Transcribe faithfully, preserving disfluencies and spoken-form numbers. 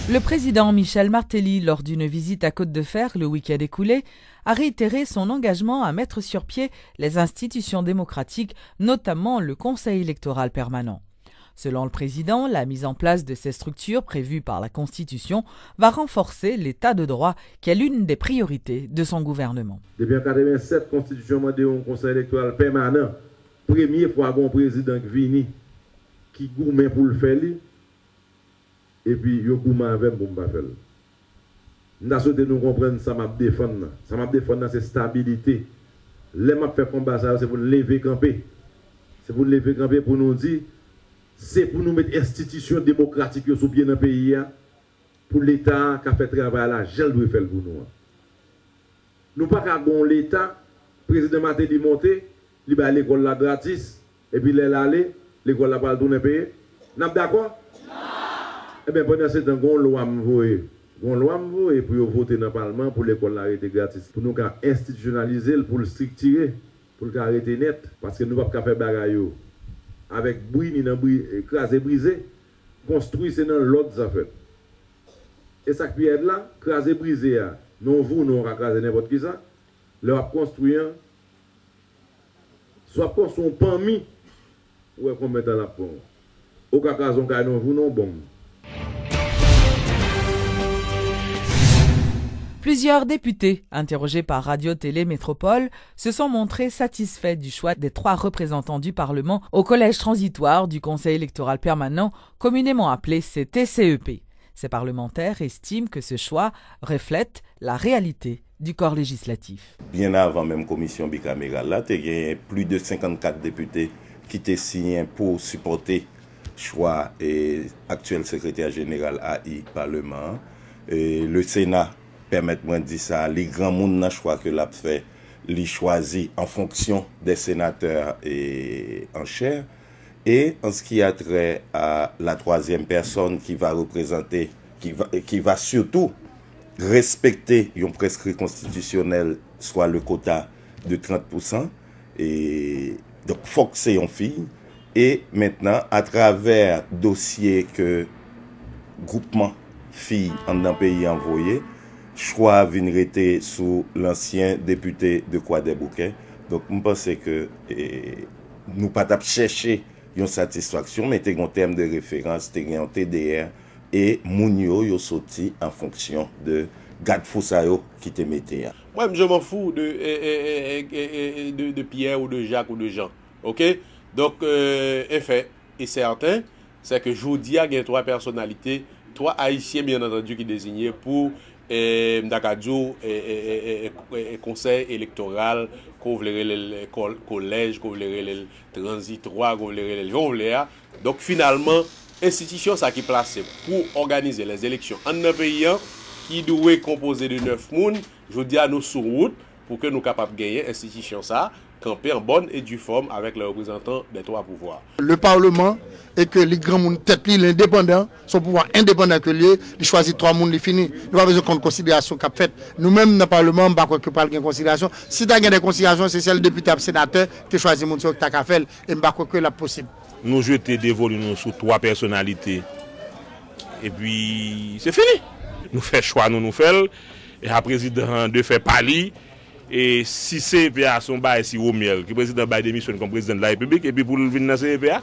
Le président Michel Martelly, lors d'une visite à Côte de Fer le week-end écoulé, a réitéré son engagement à mettre sur pied les institutions démocratiques, notamment le Conseil électoral permanent. Selon le président, la mise en place de ces structures prévues par la Constitution va renforcer l'état de droit, qui est l'une des priorités de son gouvernement. Depi an katrevennsèt, konstitisyon mande yon konsèy elektoral pèmanan. Premye fwa gen yon prezidan ki vini, ki goumen pou l fè li, epi yo goumen avè m pou m pa fè l. M ta swete nou konprann sa m ap defann nan. Sa m ap defann nan, se stabilite. Lè m ap fè konba sa yo, se pou n leve kanpe. Se pou n leve kanpe pou nou di, se pou nou met enstitisyon demokratik yo sou pye nan peyi a, pou Leta a ka fè travay la jan l dwe fè l pou nou an. Nou pa ka gen yon Leta, prezidan Martelly monte, li bay lekòl la gratis, epi lè l ale, lekòl la pral tounen peye. N ap dakò? Ebyen, pandansetan, gen yon lwa m voye. Gen yon lwa m voye pou yo vote nan palman pou lekòl la rete gratis, pou nou ka enstitisyonalize l, pou l estriktire, pou l ka rete nèt. Paske nou p ap ka fè bagay yo avèk bri, ni nan bri, kraze brize. Konstwi, se nan lòd sa fèt. E sa k pi rèd la, kraze brize a, nan yon vounon w ka kraze nenpòt kisa, lè w ap konstwi an, si w ap konstwi yon panmi, ou wè konbyen tan l ap pran w. Ou ka kraze yon kay nan yon vounon, bonm. Plusieurs députés interrogés par Radio Télé Métropole se sont montrés satisfaits du choix des trois représentants du Parlement au collège transitoire du Conseil électoral permanent, communément appelé C T C E P. Ces parlementaires estiment que ce choix reflète la réalité du corps législatif. Byen avan menm komisyon bikameral la, te genyen plis de senkannkat depite ki te siyen pou sipòte chwa e aktyèl sekretè jeneral A I Palman an. E le Sena, pèmèt mwen di sa, li granmoun nan chwa ke l ap fè, li chwazi an fonksyon de senatè e an chè. Et en ce qui a trait à la troisième personne qui va représenter, qui va, qui va surtout respecter yon preskri konstitisyonèl, swa le kota de trant pousan, e donk fòk se yon fi. E mentnan, atravè dosye ke gwoupman fi anndan peyi an voye, chwa a vin rete sou lansyen depite de Kwadèboukè. Donk, m panse ke, e, nou pa t ap chèche yon satisfaksyon, men te gen yon tèm de referans, te gen yon T D R, e moun yo, yo soti an fonksyon de gadfou sa yo ki te mete a. Mwen, je m'en fous de, e, e, e, e, e, e, de, de Pierre ou de Jacques ou de Jean. Ok? Donk, e, en fait, e sèten, se ke jodi a gen twa pèsonalite, twa Ayisyen, byen antandi, ki deziye pou, e, m ta ka di w, e, e, e, e, e, e, konsèy elektoral, ke w vle rele l kò-, kolèj, ke w vle rele l tranzitwa, ke w vle rele l jan w vle a. Donk, finalman, enstitisyon sa ki plase pou òganize lèzeleksyon anndan peyi an, ki dwe konpoze de nèf moun, jodi a nou sou wout pou ke nou kapab genyen enstitisyon sa kanpe an bòn e di fòm avèk le reprezantan dè twa pouvwa. Le Parlement, e ke li granmoun tèt li, li endepandan, se yon pouvwa endepandan ke l ye, li chwazi twa moun, li fini. Nou pa bezwen konn konsiderasyon k ap fèt. Nou menm nan Palman, m pa kwè ke pral gen konsiderasyon. Si ta gen de konsiderasyon, se sèl depite ak senatè ki te chwazi moun sa yo ki ta ka fè l, e m pa kwè ke l ap posib. Nou jete devoni nou sou twa pèsonalite, epi se fini. Nou fè chwa nou, nou fè l, e a prezidan an de fè pa li, e si C E P a se yon bagay siwo myèl, ke prezidan bay demisyon l kòm prezidan de la repiblik, epi pou l vin nan C E P a.